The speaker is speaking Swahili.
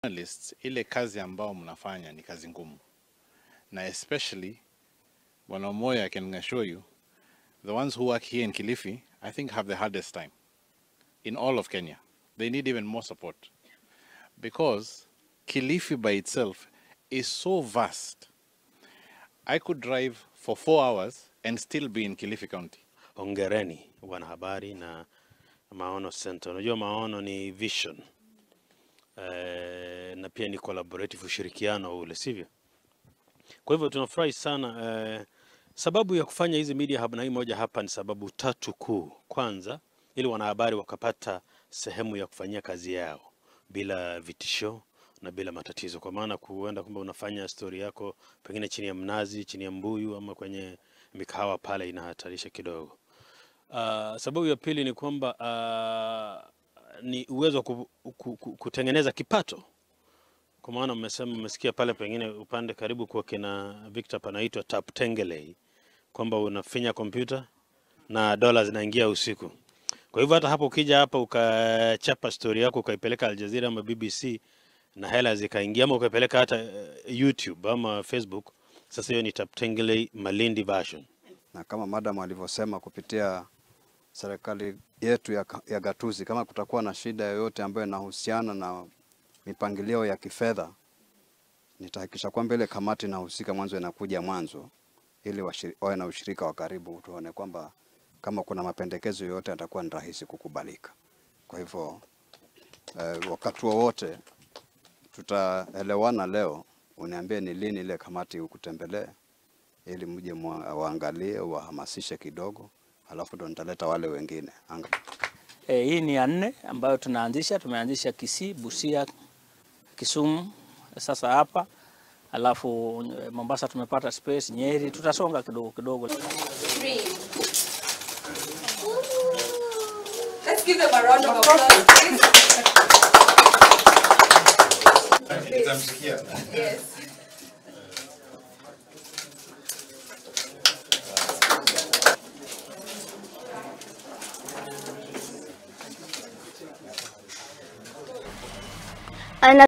Journalists, ile kazi ambao mnafanya ni kazi ngumu. Na especially, Bwana Moya, I can assure you, the ones who work here in Kilifi, I think have the hardest time in all of Kenya. They need even more support because Kilifi by itself is so vast. I could drive for 4 hours and still be in Kilifi County. Hongereni wanahabari na Maono Center. Unajua maono ni vision. Na pia ni collaborative, ushirikiano ule, sivyo? Kwa hivyo tunafurahi sana. Sababu ya kufanya hizi media hub na hii moja hapa ni sababu tatu kuu. Kwanza, ili wanahabari wakapata sehemu ya kufanyia kazi yao bila vitisho na bila matatizo. Kwa maana kuenda kwamba unafanya story yako pengine chini ya mnazi, chini ya mbuyu ama kwenye mikahawa pale inahatarisha kidogo. Sababu ya pili ni kwamba ni uwezo kutengeneza kipato. Kwa maana mmesikia pale pengine upande karibu kwa kina Victor panaitwa Taptengelei, kwamba unafinya kompyuta na dola zinaingia usiku. Kwa hivyo hata hapo ukija hapa ukachapa story yako ukaipeleka Al Jazeera ama BBC na hela zikaingia, ama ukaipeleka hata YouTube ama Facebook, sasa hiyo ni Taptengelei Malindi version. Na kama madam alivyosema, kupitia serikali yetu ya gatuzi, kama kutakuwa na shida yoyote ambayo inahusiana na mipangilio ya kifedha, nitahakikisha kwamba ile kamati inahusika mwanzo inakuja mwanzo, ili wawe na ushirika wa karibu, tuone kwamba kama kuna mapendekezo yoyote yatakuwa ni rahisi kukubalika. Kwa hivyo wakati wowote tutaelewana leo, uniambie ni lini ile kamati ukutembelee, ili mje waangalie, wahamasishe kidogo, halafu ndo nitaleta wale wengine. Hii ni ya 4 ambayo tunaanzisha. Tumeanzisha Kisii, Busia, Kisumu, sasa hapa, alafu Mombasa tumepata space, Nyeri, tutasonga kidogo kidogo. 3. Let's give them a round of applause, please. Yes.